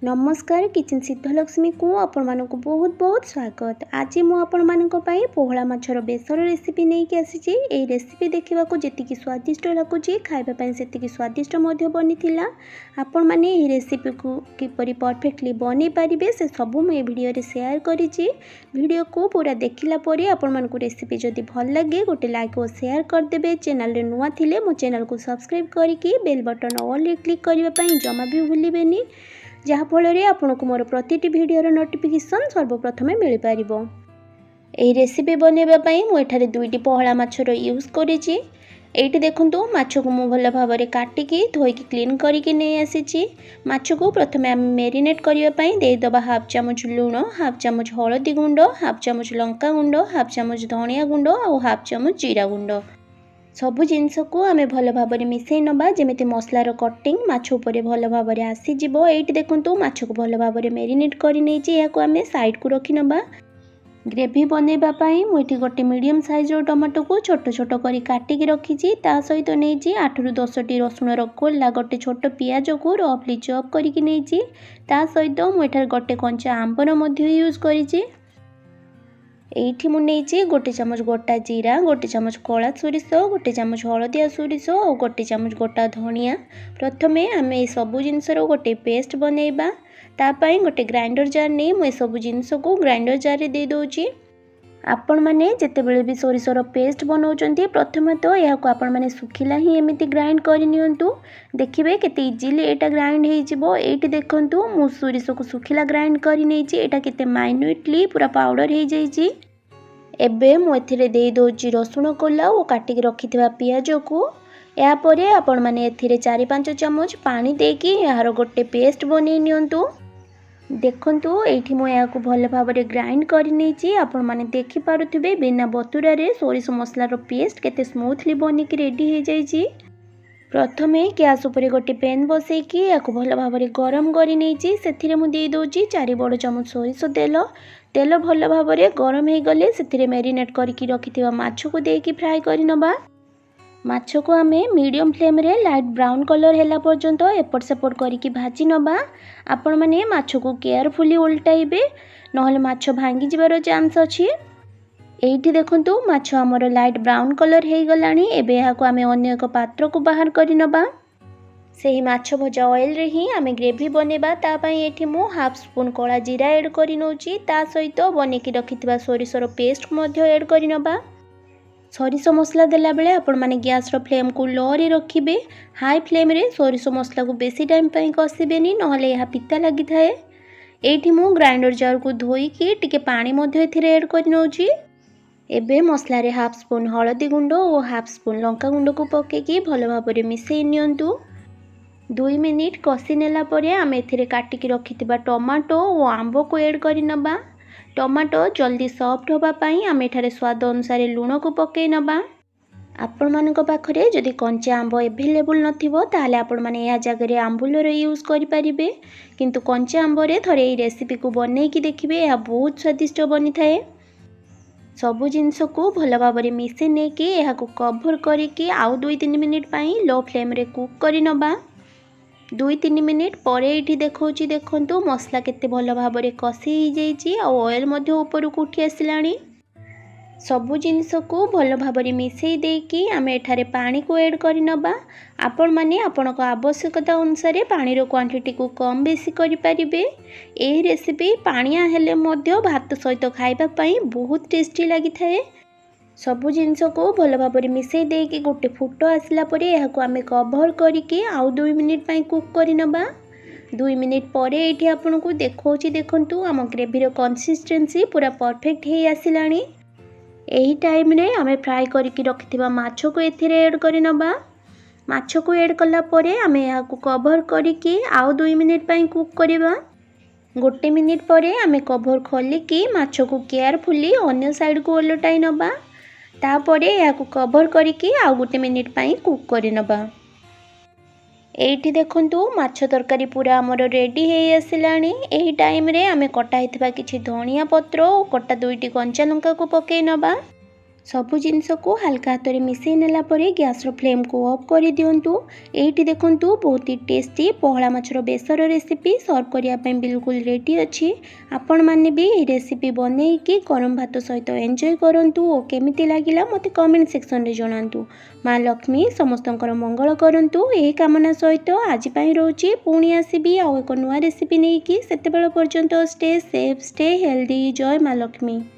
ନମସ୍କାର, କିଚେନ୍ ସିଦ୍ଧଲକ୍ଷ୍ମୀକୁ ଆପଣମାନଙ୍କୁ ବହୁତ ବହୁତ ସ୍ୱାଗତ। ଆଜି ମୁଁ ଆପଣମାନଙ୍କ ପାଇଁ ପୋହଳା ମାଛର ବେସର ରେସିପି ନେଇକି ଆସିଛି। ଏହି ରେସିପି ଦେଖିବାକୁ ଯେତିକି ସ୍ୱାଦିଷ୍ଟ ଲାଗୁଛି, ଖାଇବା ପାଇଁ ସେତିକି ସ୍ୱାଦିଷ୍ଟ ମଧ୍ୟ ବନିଥିଲା। ଆପଣମାନେ ଏହି ରେସିପିକୁ କିପରି ପରଫେକ୍ଟଲି ବନେଇ ପାରିବେ, ସେ ସବୁ ମୁଁ ଏ ଭିଡ଼ିଓରେ ସେୟାର କରିଛି। ଭିଡ଼ିଓକୁ ପୁରା ଦେଖିଲା ପରେ ଆପଣମାନଙ୍କୁ ରେସିପି ଯଦି ଭଲ ଲାଗେ, ଗୋଟେ ଲାଇକ୍ ଓ ସେୟାର କରିଦେବେ। ଚ୍ୟାନେଲରେ ନୂଆ ଥିଲେ ମୋ ଚ୍ୟାନେଲକୁ ସବସ୍କ୍ରାଇବ୍ କରିକି ବେଲ୍ ବଟନ୍ ଅଲ୍ରେ କ୍ଲିକ୍ କରିବା ପାଇଁ ଜମା ବି ଭୁଲିବେନି, ଯାହାଫଳରେ ଆପଣଙ୍କୁ ମୋର ପ୍ରତିଟି ଭିଡ଼ିଓର ନୋଟିଫିକେସନ୍ ସର୍ବପ୍ରଥମେ ମିଳିପାରିବ। ଏହି ରେସିପି ବନେଇବା ପାଇଁ ମୁଁ ଏଠାରେ 2ଟି ପୋହଳା ମାଛର ୟୁଜ୍ କରିଛି। ଏଇଠି ଦେଖନ୍ତୁ, ମାଛକୁ ମୁଁ ଭଲ ଭାବରେ କାଟିକି ଧୋଇକି କ୍ଲିନ୍ କରିକି ନେଇ ଆସିଛି। ମାଛକୁ ପ୍ରଥମେ ଆମେ ମ୍ୟାରିନେଟ୍ କରିବା ପାଇଁ ଦେଇଦେବା ହାଫ୍ ଚାମଚ ଲୁଣ, ହାଫ୍ ଚାମଚ ହଳଦୀ ଗୁଣ୍ଡ, ହାଫ୍ ଚାମଚ ଲଙ୍କା ଗୁଣ୍ଡ, ହାଫ୍ ଚାମଚ ଧନିଆ ଗୁଣ୍ଡ ଆଉ ହାଫ୍ ଚାମଚ ଜିରା ଗୁଣ୍ଡ। ସବୁ ଜିନିଷକୁ ଆମେ ଭଲ ଭାବରେ ମିଶାଇ ନେବା, ଯେମିତି ମସଲାର କଟିଂ ମାଛ ଉପରେ ଭଲ ଭାବରେ ଆସିଯିବ। ଏଇଠି ଦେଖନ୍ତୁ, ମାଛକୁ ଭଲ ଭାବରେ ମ୍ୟାରିନେଟ୍ କରି ନେଇଛି। ଏହାକୁ ଆମେ ସାଇଡ଼କୁ ରଖିନେବା। ଗ୍ରେଭି ବନେଇବା ପାଇଁ ମୁଁ ଏଠି ଗୋଟେ ମିଡ଼ିୟମ୍ ସାଇଜ୍ର ଟମାଟୋକୁ ଛୋଟ ଛୋଟ କରି କାଟିକି ରଖିଛି। ତା ସହିତ ନେଇଛି 8ରୁ 10ଟି ରସୁଣର କୋଲା, ଗୋଟେ ଛୋଟ ପିଆଜକୁ ରଫଲି ଚପ୍ କରିକି ନେଇଛି। ତା ସହିତ ମୁଁ ଏଠାରେ ଗୋଟେ କଞ୍ଚା ଆମ୍ବର ମଧ୍ୟ ୟୁଜ୍ କରିଛି। ଏଇଠି ମୁଁ ନେଇଛି 1 ଚାମଚ ଗୋଟା ଜିରା, 1 ଚାମଚ କଳା ସୋରିଷ, 1 ଚାମଚ ହଳଦିଆ ସୋରିଷ ଆଉ 1 ଚାମଚ ଗୋଟା ଧଣିଆ। ପ୍ରଥମେ ଆମେ ଏସବୁ ଜିନିଷର ଗୋଟେ ପେଷ୍ଟ ବନେଇବା। ତା ପାଇଁ ଗୋଟେ ଗ୍ରାଇଣ୍ଡର ଜାର୍ ନେଇ ମୁଁ ଏସବୁ ଜିନିଷକୁ ଗ୍ରାଇଣ୍ଡର ଜାର୍ରେ ଦେଇଦେଉଛି। ଆପଣମାନେ ଯେତେବେଳେ ବି ସୋରିଷର ପେଷ୍ଟ ବନାଉଛନ୍ତି, ପ୍ରଥମେ ତ ଏହାକୁ ଆପଣମାନେ ଶୁଖିଲା ହିଁ ଏମିତି ଗ୍ରାଇଣ୍ଡ କରିନିଅନ୍ତୁ। ଦେଖିବେ କେତେ ଇଜିଲି ଏଇଟା ଗ୍ରାଇଣ୍ଡ ହେଇଯିବ। ଏଇଠି ଦେଖନ୍ତୁ, ମୁଁ ସୋରିଷକୁ ଶୁଖିଲା ଗ୍ରାଇଣ୍ଡ କରି ନେଇଛି। ଏଇଟା କେତେ ମାଇନ୍ୟୁଟଲି ପୁରା ପାଉଡ଼ର ହେଇଯାଇଛି। ଏବେ ମୁଁ ଏଥିରେ ଦେଇଦେଉଛି ରସୁଣ କୋଲା ଓ କାଟିକି ରଖିଥିବା ପିଆଜକୁ। ଏହାପରେ ଆପଣମାନେ ଏଥିରେ 4 5 ଚାମଚ ପାଣି ଦେଇକି ଏହାର ଗୋଟେ ପେଷ୍ଟ ବନେଇ ନିଅନ୍ତୁ। ଦେଖନ୍ତୁ, ଏଇଠି ମୁଁ ଏହାକୁ ଭଲ ଭାବରେ ଗ୍ରାଇଣ୍ଡ କରିନେଇଛି। ଆପଣମାନେ ଦେଖିପାରୁଥିବେ, ବିନା ବତୁରାରେ ସୋରିଷ ମସଲାର ପେଷ୍ଟ କେତେ ସ୍ମୁଥଲି ବନିକି ରେଡ଼ି ହେଇଯାଇଛି। ପ୍ରଥମେ ଗ୍ୟାସ୍ ଉପରେ ଗୋଟେ ପ୍ୟାନ୍ ବସେଇକି ଏହାକୁ ଭଲ ଭାବରେ ଗରମ କରିନେଇଛି। ସେଥିରେ ମୁଁ ଦେଇଦେଉଛି 4 ବଡ଼ ଚାମଚ ସୋରିଷ ତେଲ। ତେଲ ଭଲ ଭାବରେ ଗରମ ହେଇଗଲେ ସେଥିରେ ମ୍ୟାରିନେଟ୍ କରିକି ରଖିଥିବା ମାଛକୁ ଦେଇକି ଫ୍ରାଏ କରିନେବା। ମାଛକୁ ଆମେ ମିଡ଼ିୟମ୍ ଫ୍ଲେମ୍ରେ ଲାଇଟ୍ ବ୍ରାଉନ୍ କଲର୍ ହେଲା ପର୍ଯ୍ୟନ୍ତ ଏପଟ ସେପଟ କରିକି ଭାଜି ନେବା। ଆପଣମାନେ ମାଛକୁ କେୟାରଫୁଲି ଓଲଟାଇବେ, ନହେଲେ ମାଛ ଭାଙ୍ଗିଯିବାର ଚାନ୍ସ ଅଛି। ଏଇଠି ଦେଖନ୍ତୁ, ମାଛ ଆମର ଲାଇଟ୍ ବ୍ରାଉନ୍ କଲର୍ ହେଇଗଲାଣି। ଏବେ ଏହାକୁ ଆମେ ଅନ୍ୟ ଏକ ପାତ୍ରକୁ ବାହାର କରିନେବା। ସେହି ମାଛ ଭଜା ଅଏଲ୍ରେ ହିଁ ଆମେ ଗ୍ରେଭି ବନେଇବା। ତା ପାଇଁ ଏଠି ମୁଁ ହାଫ୍ ସ୍ପୁନ୍ କଳା ଜିରା ଏଡ଼୍ କରି ନେଉଛି। ତା ସହିତ ବନେଇକି ରଖିଥିବା ସୋରିଷର ପେଷ୍ଟ ମଧ୍ୟ ଏଡ଼୍ କରିନେବା। ସୋରିଷ ମସଲା ଦେଲାବେଳେ ଆପଣମାନେ ଗ୍ୟାସ୍ର ଫ୍ଲେମ୍କୁ ଲୋରେ ରଖିବେ। ହାଇ ଫ୍ଲେମ୍ରେ ସୋରିଷ ମସଲାକୁ ବେଶୀ ଟାଇମ୍ ପାଇଁ କଷିବେନି, ନହେଲେ ଏହା ପିତା ଲାଗିଥାଏ। ଏଇଠି ମୁଁ ଗ୍ରାଇଣ୍ଡର ଜାର୍କୁ ଧୋଇକି ଟିକେ ପାଣି ମଧ୍ୟ ଏଥିରେ ଏଡ଼୍ କରି ନେଉଛି। ଏବେ ମସଲାରେ ହାଫ୍ ସ୍ପୁନ୍ ହଳଦୀ ଗୁଣ୍ଡ ଓ ହାଫ୍ ସ୍ପୁନ୍ ଲଙ୍କା ଗୁଣ୍ଡକୁ ପକାଇକି ଭଲ ଭାବରେ ମିଶାଇ ନିଅନ୍ତୁ। 2 ମିନିଟ୍ କଷି ନେଲା ପରେ ଆମେ ଏଥିରେ କାଟିକି ରଖିଥିବା ଟମାଟୋ ଓ ଆମ୍ବକୁ ଏଡ଼୍ କରିନେବା। ଟମାଟୋ ଜଲ୍ଦି ସଫ୍ଟ ହେବା ପାଇଁ ଆମେ ଏଠାରେ ସ୍ୱାଦ ଅନୁସାରେ ଲୁଣକୁ ପକାଇ ନେବା। ଆପଣମାନଙ୍କ ପାଖରେ ଯଦି କଞ୍ଚା ଆମ୍ବ ଏଭେଲେବୁଲ୍ ନଥିବ, ତାହେଲେ ଆପଣମାନେ ଏହା ଜାଗାରେ ଆମ୍ବୁଲର ୟୁଜ୍ କରିପାରିବେ। କିନ୍ତୁ କଞ୍ଚା ଆମ୍ବରେ ଥରେ ଏହି ରେସିପିକୁ ବନେଇକି ଦେଖିବେ, ଏହା ବହୁତ ସ୍ୱାଦିଷ୍ଟ ବନିଥାଏ। ସବୁ ଜିନିଷକୁ ଭଲ ଭାବରେ ମିଶାଇ ନେଇକି ଏହାକୁ କଭର୍ କରିକି ଆଉ 2 3 ମିନିଟ୍ ପାଇଁ ଲୋ ଫ୍ଲେମ୍ରେ କୁକ୍ କରିନେବା। 2 3 ମିନିଟ୍ ପରେ ଏଇଠି ଦେଖାଉଛି, ଦେଖନ୍ତୁ ମସଲା କେତେ ଭଲ ଭାବରେ କଷି ହେଇଯାଇଛି ଆଉ ଅଏଲ୍ ମଧ୍ୟ ଉପରକୁ ଉଠି ଆସିଲାଣି। ସବୁ ଜିନିଷକୁ ଭଲ ଭାବରେ ମିଶାଇ ଦେଇକି ଆମେ ଏଠାରେ ପାଣିକୁ ଏଡ଼୍ କରିନେବା। ଆପଣମାନେ ଆପଣଙ୍କ ଆବଶ୍ୟକତା ଅନୁସାରେ ପାଣିର କ୍ୱାଣ୍ଟିଟିକୁ କମ୍ ବେଶୀ କରିପାରିବେ। ଏହି ରେସିପି ପାଣିଆ ହେଲେ ମଧ୍ୟ ଭାତ ସହିତ ଖାଇବା ପାଇଁ ବହୁତ ଟେଷ୍ଟି ଲାଗିଥାଏ। ସବୁ ଜିନିଷକୁ ଭଲ ଭାବରେ ମିଶାଇ ଦେଇକି ଗୋଟେ ଫୁଟ ଆସିଲା ପରେ ଏହାକୁ ଆମେ କଭର୍ କରିକି ଆଉ 2 ମିନିଟ୍ ପାଇଁ କୁକ୍ କରିନେବା। 2 ମିନିଟ୍ ପରେ ଏଇଠି ଆପଣଙ୍କୁ ଦେଖାଉଛି, ଦେଖନ୍ତୁ ଆମ ଗ୍ରେଭିର କନସିଷ୍ଟେନ୍ସି ପୁରା ପରଫେକ୍ଟ ହେଇ ଆସିଲାଣି। ଏହି ଟାଇମ୍ରେ ଆମେ ଫ୍ରାଏ କରିକି ରଖିଥିବା ମାଛକୁ ଏଥିରେ ଏଡ଼୍ କରିନେବା। ମାଛକୁ ଏଡ଼୍ କଲା ପରେ ଆମେ ଏହାକୁ କଭର୍ କରିକି ଆଉ 2 ମିନିଟ୍ ପାଇଁ କୁକ୍ କରିବା। 1 ମିନିଟ୍ ପରେ ଆମେ କଭର୍ ଖୋଲିକି ମାଛକୁ କେୟାରଫୁଲି ଅନ୍ୟ ସାଇଡ଼କୁ ଓଲଟାଇ ନେବା। ତାପରେ ଏହାକୁ କଭର୍ କରିକି ଆଉ 1 ମିନିଟ୍ ପାଇଁ କୁକ୍ କରିନେବା। ଏଇଠି ଦେଖନ୍ତୁ, ମାଛ ତରକାରୀ ପୁରା ଆମର ରେଡ଼ି ହେଇ ଆସିଲାଣି। ଏହି ଟାଇମ୍ରେ ଆମେ କଟା ହେଇଥିବା କିଛି ଧନିଆ ପତ୍ର ଓ କଟା 2ଟି କଞ୍ଚା ଲଙ୍କାକୁ ପକାଇ ନେବା। ସବୁ ଜିନିଷକୁ ହାଲକା ହାତରେ ମିଶାଇ ନେଲା ପରେ ଗ୍ୟାସ୍ର ଫ୍ଲେମ୍କୁ ଅଫ୍ କରିଦିଅନ୍ତୁ। ଏଇଠି ଦେଖନ୍ତୁ, ବହୁତ ହି ଟେଷ୍ଟି ପୋହଳା ମାଛର ବେସର ରେସିପି ସର୍ଭ କରିବା ପାଇଁ ବିଲକୁଲ ରେଡ଼ି ଅଛି। ଆପଣମାନେ ବି ଏହି ରେସିପି ବନେଇକି ଗରମ ଭାତ ସହିତ ଏନ୍ଜୟ କରନ୍ତୁ ଓ କେମିତି ଲାଗିଲା ମୋତେ କମେଣ୍ଟ ସେକ୍ସନରେ ଜଣାନ୍ତୁ। ମା ଲକ୍ଷ୍ମୀ ସମସ୍ତଙ୍କର ମଙ୍ଗଳ କରନ୍ତୁ, ଏହି କାମନା ସହିତ ଆଜି ପାଇଁ ରହୁଛି। ପୁଣି ଆସିବି ଆଉ ଏକ ନୂଆ ରେସିପି ନେଇକି। ସେତେବେଳ ପର୍ଯ୍ୟନ୍ତ ଷ୍ଟେ ସେଫ୍, ଷ୍ଟେ ହେଲ୍ଦି। ଜୟ ମା ଲକ୍ଷ୍ମୀ।